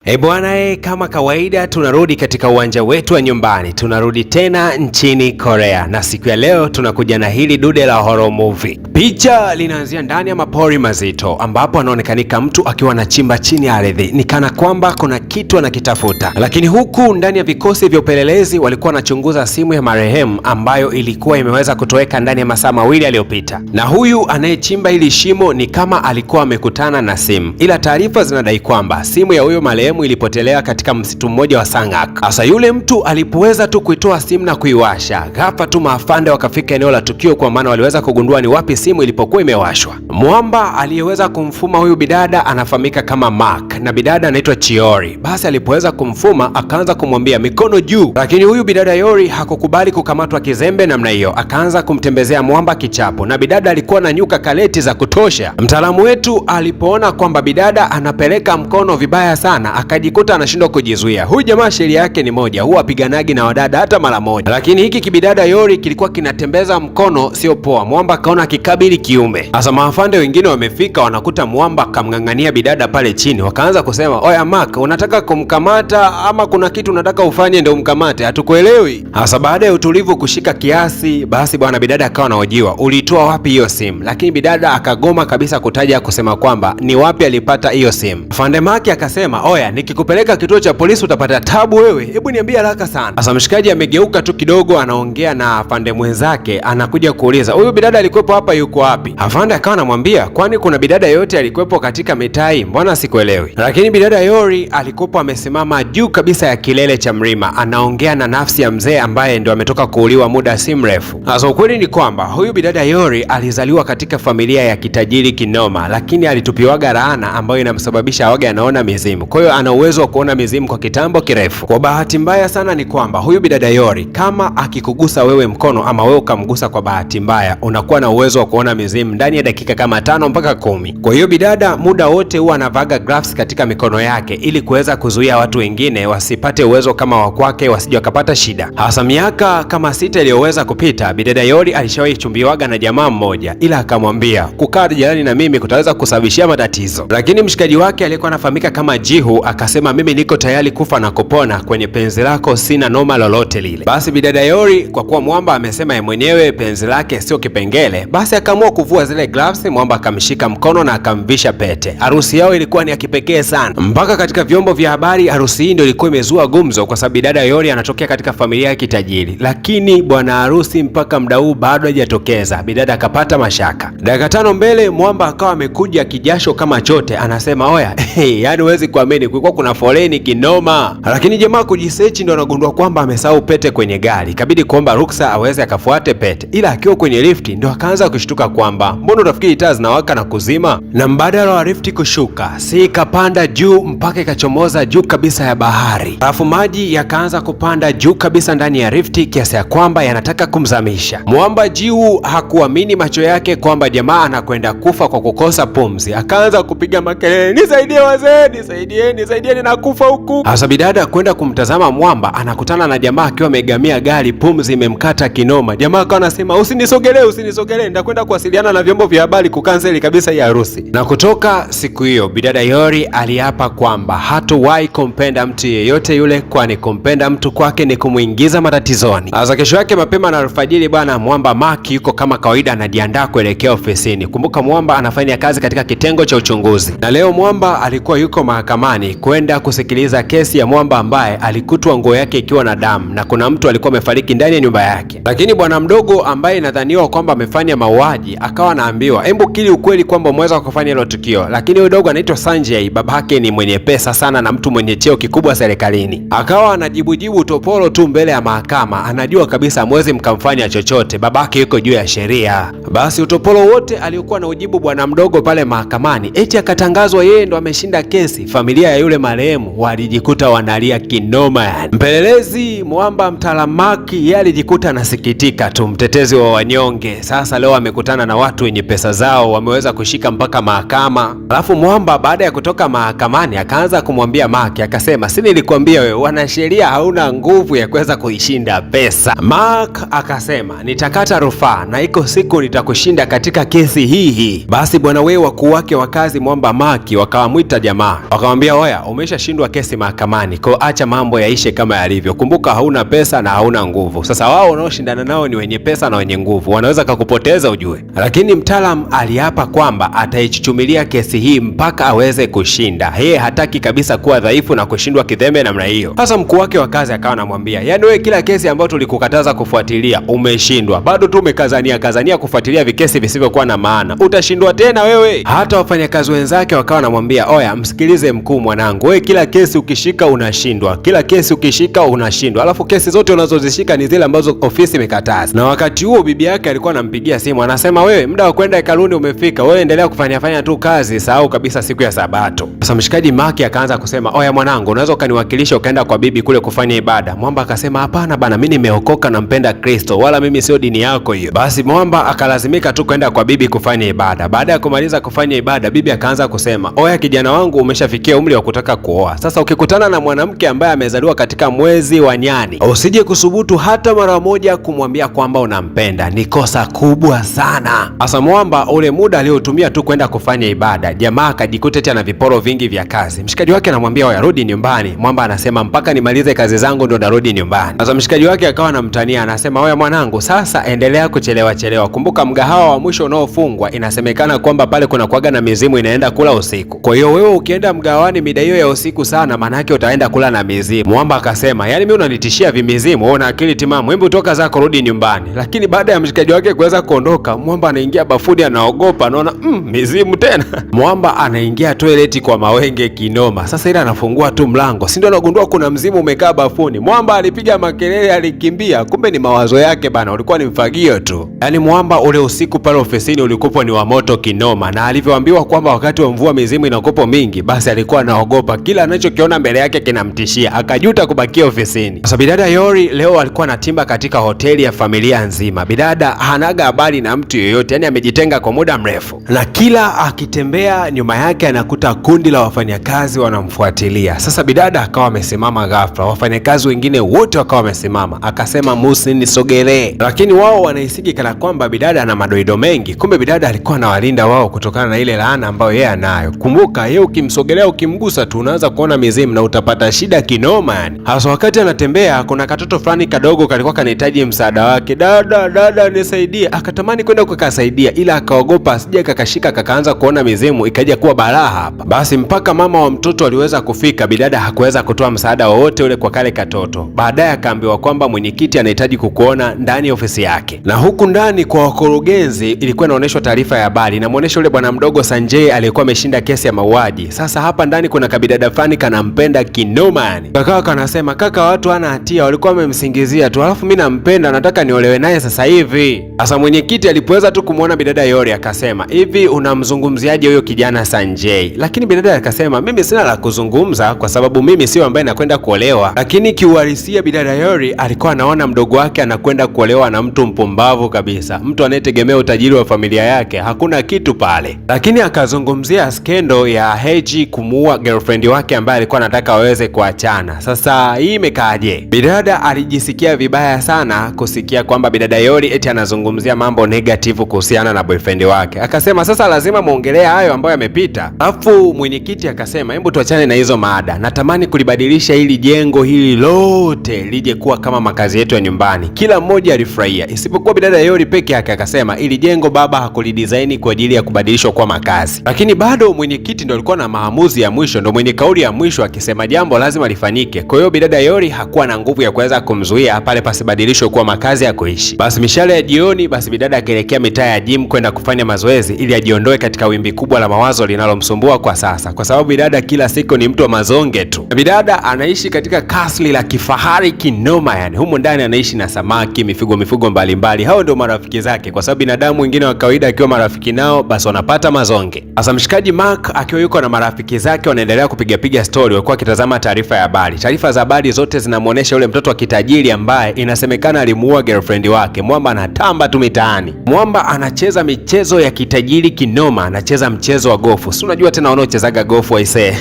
E bwana e, kama kawaida tunarudi katika uwanja wetu wa nyumbani, tunarudi tena nchini Korea, na siku ya leo tunakuja na hili dude la horror movie. Picha linaanzia ndani ya mapori mazito, ambapo anaonekanika mtu akiwa anachimba chini ya ardhi, ni kana kwamba kuna kitu anakitafuta. Lakini huku ndani ya vikosi vya upelelezi walikuwa wanachunguza simu ya marehemu ambayo ilikuwa imeweza kutoweka ndani ya masaa 2 yaliyopita, na huyu anayechimba hili shimo ni kama alikuwa amekutana na simu, ila taarifa zinadai kwamba simu ya huyo marehemu ilipotelea katika msitu mmoja wa Sangak. Sasa yule mtu alipoweza tu kuitoa simu na kuiwasha, ghafla tu maafande wakafika eneo la tukio, kwa maana waliweza kugundua ni wapi simu ilipokuwa imewashwa. Mwamba aliyeweza kumfuma huyu bidada anafahamika kama Mark na bidada anaitwa Chiori. Basi alipoweza kumfuma akaanza kumwambia mikono juu, lakini huyu bidada Yori hakukubali kukamatwa kizembe namna hiyo, akaanza kumtembezea mwamba kichapo, na bidada alikuwa na nyuka kaleti za kutosha. Mtaalamu wetu alipoona kwamba bidada anapeleka mkono vibaya sana, akajikuta anashindwa kujizuia. Huyu jamaa sheria yake ni moja, huwa apiganagi na wadada hata mara moja, lakini hiki kibidada Yori kilikuwa kinatembeza mkono sio poa. Mwamba akaona kikabili kiume. Sasa maafande wengine wamefika, wanakuta mwamba kamng'ang'ania bidada pale chini, wakaanza kusema oya Mark, unataka kumkamata ama kuna kitu unataka ufanye ndio umkamate? Hatukuelewi. Sasa baada ya utulivu kushika kiasi, basi bwana bidada akawa anahojiwa, ulitoa wapi hiyo simu? Lakini bidada akagoma kabisa kutaja kusema kwamba ni wapi alipata hiyo simu. Afande Mark akasema oya, nikikupeleka kituo cha polisi utapata tabu wewe, hebu niambie haraka sana. Sasa mshikaji amegeuka tu kidogo, anaongea na afande mwenzake, anakuja kuuliza huyu bidada alikuwepo hapa, yuko wapi? Afande akawa anamwambia kwani kuna bidada yote alikuwepo katika mitai? Mbona sikuelewi. Lakini bidada Yori alikuwepo amesimama juu kabisa ya kilele cha mlima, anaongea na nafsi ya mzee ambaye ndo ametoka kuuliwa muda si mrefu. Sasa ukweli ni kwamba huyu bidada Yori alizaliwa katika familia ya kitajiri kinoma, lakini alitupiwaga laana ambayo inamsababisha awaga anaona mizimu. Kwa hiyo ana uwezo wa kuona mizimu kwa kitambo kirefu. Kwa bahati mbaya sana ni kwamba huyu bidada Yori kama akikugusa wewe mkono ama wewe ukamgusa kwa bahati mbaya, unakuwa na uwezo wa kuona mizimu ndani ya dakika kama 5 mpaka 10. Kwa hiyo bidada muda wote huwa anavaga gloves katika mikono yake ili kuweza kuzuia watu wengine wasipate uwezo kama wa kwake, wasije wakapata shida. Hasa miaka kama 6 iliyoweza kupita, bidada Yori alishawahi chumbiwaga na jamaa mmoja, ila akamwambia kukaa jirani na mimi kutaweza kusababishia matatizo. Lakini mshikaji wake aliyekuwa anafahamika kama Jihu akasema mimi niko tayari kufa na kupona kwenye penzi lako, sina noma lolote lile. Basi bidada Yori kwa kuwa mwamba amesema yeye mwenyewe penzi lake sio kipengele, basi akaamua kuvua zile gloves. Mwamba akamshika mkono na akamvisha pete. Harusi yao ilikuwa ni ya kipekee sana, mpaka katika vyombo vya habari harusi hii ndio ilikuwa imezua gumzo, kwa sababu bidada Yori anatokea katika familia ya kitajiri, lakini bwana harusi mpaka muda huu bado hajatokeza. Bidada akapata mashaka. Dakika 5 mbele, mwamba akawa amekuja kijasho kama chote, anasema oya, hey, yani huwezi kuamini kulikuwa kuna foleni kinoma. Lakini jamaa kujisearch ndo anagundua kwamba amesahau pete kwenye gari, ikabidi kuomba ruksa aweze akafuate pete, ila akiwa kwenye lifti ndo akaanza kushtuka kwamba mbona utafikiri taa zinawaka na kuzima, na mbadala wa lifti kushuka si ikapanda juu mpaka ikachomoza juu kabisa ya bahari, alafu maji yakaanza kupanda juu kabisa ndani ya lifti kiasi ya kwamba yanataka kumzamisha mwamba. Jiu hakuamini macho yake kwamba jamaa anakwenda kufa kwa kukosa pumzi, akaanza kupiga makelele, nisaidie wazee, nisaidie, nisaidie, ninakufa huku. Hasa bidada kwenda kumtazama mwamba, anakutana na jamaa akiwa ameegamia gari, pumzi imemkata kinoma. Jamaa akawa anasema usinisogelee, usinisogelee, nitakwenda kuwasiliana na vyombo vya habari kukanseli kabisa hii harusi. Na kutoka siku hiyo bidada Yori aliapa kwamba hatowahi kumpenda mtu yeyote yule, kwani kumpenda mtu kwake ni kumuingiza matatizoni. Sasa kesho yake mapema na alfajiri, bwana mwamba Mark yuko kama kawaida anajiandaa kuelekea ofisini. Kumbuka mwamba anafanya kazi katika kitengo cha uchunguzi, na leo mwamba alikuwa yuko mahakamani kwenda kusikiliza kesi ya mwamba ambaye alikutwa nguo yake ikiwa na damu na kuna mtu alikuwa amefariki ndani ya nyumba yake. Lakini bwana mdogo ambaye inadhaniwa kwamba amefanya mauaji akawa anaambiwa hebu kiri ukweli kwamba umeweza kufanya hilo tukio. Lakini huyo dogo anaitwa Sanjay, babake ni mwenye pesa sana na mtu mwenye cheo kikubwa serikalini. Akawa anajibujibu topolo tu mbele ya mahakama, anajua kabisa mwezi mkamfanya chochote, babake yuko juu ya sheria. Basi utopolo wote aliokuwa na ujibu bwana mdogo pale mahakamani, eti akatangazwa yeye ndo ameshinda kesi. Familia ya yule marehemu walijikuta wanalia kinoma yani. Mpelelezi mwamba mtalamaki yeye alijikuta anasikitika tu, mtetezi wa wanyonge. Sasa leo amekutana na watu wenye pesa zao, wameweza kushika mpaka mahakama. Alafu mwamba baada ya kutoka mahakamani akaanza kumwambia Mark, akasema si nilikwambia wewe wanasheria hauna nguvu ya kuweza kuishinda pesa. Mark akasema nitakata rufaa na iko siku nitakushinda katika kesi hii hii. Basi bwana wewe, wakuu wake wa kazi mwamba Mark wakawamwita jamaa, wakamwambia oya, Oya, umeshashindwa kesi mahakamani, kwa acha mambo yaishe kama yalivyo. Kumbuka hauna pesa na hauna nguvu. Sasa wao unaoshindana nao ni wenye pesa na wenye nguvu, wanaweza kakupoteza ujue. Lakini mtaalam aliapa kwamba ataichuchumilia kesi hii mpaka aweze kushinda. Yeye hataki kabisa kuwa dhaifu na kushindwa kidhembe namna hiyo. Sasa mkuu wake wa kazi akawa anamwambia, yaani wewe kila kesi ambayo tulikukataza kufuatilia umeshindwa, bado tu umekazania kazania kufuatilia vikesi visivyokuwa na maana, utashindwa tena wewe. Hata wafanyakazi wenzake wakawa wanamwambia, oya, msikilize mkuu mwanangu, wewe kila kesi ukishika unashindwa, kila kesi ukishika unashindwa, alafu kesi zote unazozishika ni zile ambazo ofisi imekataza. Na wakati huo bibi yake alikuwa anampigia simu, anasema, wewe muda wa kwenda hekaluni umefika, wewe endelea kufanya fanya tu kazi, sahau kabisa siku ya Sabato. Sasa mshikaji Maki akaanza kusema, oya mwanangu, unaweza ukaniwakilisha ukaenda kwa bibi kule kufanya ibada? Mwamba akasema, hapana bana, mimi nimeokoka, nampenda Kristo, wala mimi sio dini yako hiyo. Basi Mwamba akalazimika tu kwenda kwa bibi kufanya ibada. Baada ya kumaliza kufanya ibada, bibi akaanza kusema, oya kijana wangu, umeshafikia umri wa kutaka kuoa. Sasa ukikutana na mwanamke ambaye amezaliwa katika mwezi wa nyani, usije kusubutu hata mara moja kumwambia kwamba unampenda, ni kosa kubwa sana. Sasa Mwamba ule muda aliotumia tu kwenda kufanya ibada, jamaa akajikuta eti ana viporo vingi vya kazi. Mshikaji wake anamwambia oya, rudi nyumbani. Mwamba anasema mpaka nimalize kazi zangu ndo narudi nyumbani. Sasa mshikaji wake akawa anamtania, anasema oya mwanangu, sasa endelea kuchelewa chelewa, kumbuka mgahawa wa mwisho unaofungwa inasemekana kwamba pale kuna kuaga na mizimu inaenda kula usiku. Kwa hiyo wewe ukienda mgahawani mida hiyo ya usiku sana, maana yake utaenda kula na mizimu. Mwamba akasema yani mimi unanitishia vimizimu, wewe una akili timamu? Hebu toka zako rudi nyumbani. Lakini baada ya mshikaji wake kuweza kuondoka, Mwamba anaingia bafuni, anaogopa, anaona mizimu tena. Mwamba anaingia toileti kwa mawenge kinoma. Sasa ile anafungua tu mlango, si ndio anagundua kuna mzimu umekaa bafuni. Mwamba alipiga makelele, alikimbia, kumbe ni mawazo yake bana, ulikuwa ni mfagio tu. Yaani Mwamba ule usiku pale ofisini ulikuwa ni wa moto kinoma, na alivyoambiwa kwamba wakati wa mvua mizimu inakopo mingi, basi alikuwa anaogopa, kila anachokiona mbele yake kinamtishia, akajuta kubakia ofisini. Sasa bidada Yori leo alikuwa anatimba katika hoteli ya familia nzima. Bidada hanaga habari na mtu yoyote, yani amejitenga kwa muda mrefu, na kila akitembea nyuma yake anakuta kundi la wafanyakazi wanamfuatilia. Sasa bidada akawa amesimama ghafla, wafanyakazi wengine wote wakawa wamesimama, akasema musinisogelee, lakini wao wanahisiki kana kwamba bidada ana madoido mengi, kumbe bidada alikuwa anawalinda wao kutokana na ile laana ambayo yeye anayo. Kumbuka yeye ukimsogelea, ukimgusa tu unaanza kuona mizimu na utapata shida kinoma yani. Hasa wakati anatembea, kuna katoto fulani kadogo kalikuwa kanahitaji msaada wake. Dada, dada nisaidie. Akatamani kwenda kukasaidia, ila akaogopa asije kakashika kakaanza kuona mizimu ikaja kuwa balaa hapa. Basi mpaka mama wa mtoto aliweza kufika, bidada hakuweza kutoa msaada wowote ule kwa kale katoto. Baadaye akaambiwa kwamba mwenyekiti anahitaji kukuona ndani ya ofisi yake, na huku ndani kwa wakurugenzi ilikuwa inaonyeshwa taarifa ya habari, inamuonyesha yule bwana mdogo Sanjay aliyekuwa ameshinda kesi ya mauaji. Sasa hapa ndani kuna kabidada fulani kanampenda kinoma yani. Kaka kanasema, kaka, watu hana hatia, walikuwa wamemsingizia tu, alafu mimi nampenda, nataka niolewe naye sasa hivi. Sasa mwenyekiti alipoweza tu kumwona bidada Yori akasema, hivi unamzungumziaje huyo kijana Sanjay? Lakini bidada akasema, mimi sina la kuzungumza kwa sababu mimi sio ambaye nakwenda kuolewa. Lakini kiuhalisia bidada Yori alikuwa anaona mdogo wake anakwenda kuolewa na mtu mpumbavu kabisa, mtu anayetegemea utajiri wa familia yake, hakuna kitu pale. Lakini akazungumzia skendo ya Heji kumuua girlfriend wake ambaye alikuwa anataka waweze kuachana. Sasa hii imekaaje? Bidada alijisikia vibaya sana kusikia kwamba bidada Yori eti anazungumzia mambo negative kuhusiana na boyfriend wake. Akasema sasa lazima muongelee hayo ambayo yamepita. Alafu mwenyekiti akasema hebu tuachane na hizo mada, natamani kulibadilisha hili jengo hili lote lije kuwa kama makazi yetu ya nyumbani. Kila mmoja alifurahia isipokuwa bidada Yori peke yake, akasema ili jengo baba hakulidesign kwa ajili ya kubadilishwa kuwa makazi. Lakini bado mwenyekiti ndo alikuwa na maamuzi ya mwisho, ndo mwenye kauli ya mwisho, akisema jambo lazima lifanyike. Kwa hiyo bidada Yori hakuwa na nguvu ya kuweza kumzuia pale pasibadilishwe kuwa makazi ya kuishi. Basi mishale ya jioni, basi bidada akaelekea mitaa ya gym kwenda kufanya mazoezi ili ajiondoe katika wimbi kubwa la mawazo linalomsumbua kwa sasa, kwa sababu bidada kila siku ni mtu wa mazonge tu. Bidada anaishi katika kasri la kifahari kinoma, yani humo ndani anaishi na samaki, mifugo mbalimbali. Hao ndio marafiki zake, kwa sababu binadamu wengine wa kawaida akiwa marafiki nao basi wanapata mazonge. Sasa mshikaji Mark akiwa yuko na marafiki zake wanaendelea kupigapiga story, walikuwa wakitazama taarifa ya habari. Taarifa za habari zote zinamuonesha yule mtoto wa kitajiri ambaye inasemekana alimuua girlfriend wake. Mwamba anatamba tu mitaani. Mwamba anacheza michezo ya kitajiri kinoma, anacheza mchezo wa gofu. Si unajua tena wanaochezaga gofu aisee.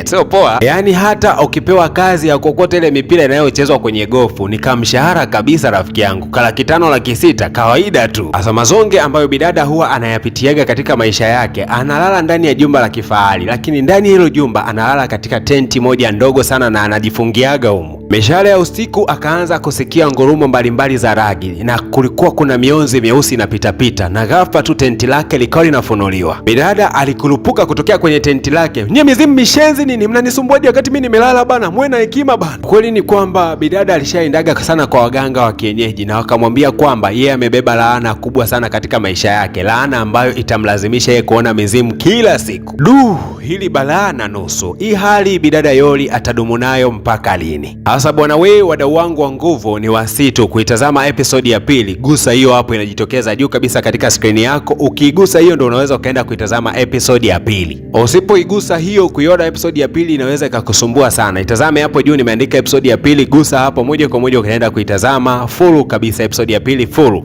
Sio poa. Yaani hata ukipewa kazi ya kuokota ile mipira inayochezwa kwenye gofu ni kamshahara kabisa rafiki yangu. Ka 500,000 600,000 kawaida tu. Asa mazonge ambayo bidada huwa anayapitiaga katika maisha yake, analala ndani ya jumba la kifahari, lakini ndani hilo jumba analala katika tenti moja ndogo sana na anajifungiaga humo. Mishale ya usiku akaanza kusikia ngurumo mbalimbali za ragi na kulikuwa kuna mionzi meusi inapitapita, na ghafla tu tenti lake likawa linafunuliwa. Bidada alikurupuka kutokea kwenye tenti lake. "Nyie mizimu mishenzi nini, mnanisumbuaje wakati mimi nimelala bana? Muwe na hekima bana." Kweli ni kwamba bidada alishaendaga sana kwa waganga wa kienyeji na wakamwambia kwamba yeye amebeba laana kubwa sana katika maisha yake, laana ambayo itamlazimisha yeye kuona mizimu kila siku. Du, hili balaa na nusu. Hii hali bidada Yoli atadumu nayo mpaka lini? Sasa bwana wewe, wadau wangu wa nguvu, ni wasitu kuitazama episodi ya pili. Gusa hiyo hapo, inajitokeza juu kabisa katika skrini yako. Ukiigusa hiyo ndo unaweza ukaenda kuitazama episodi ya pili. Usipoigusa hiyo kuiona episodi ya pili inaweza ikakusumbua sana. Itazame hapo juu, nimeandika episodi ya pili, gusa hapo moja kwa moja ukaenda kuitazama full kabisa, episodi ya pili full.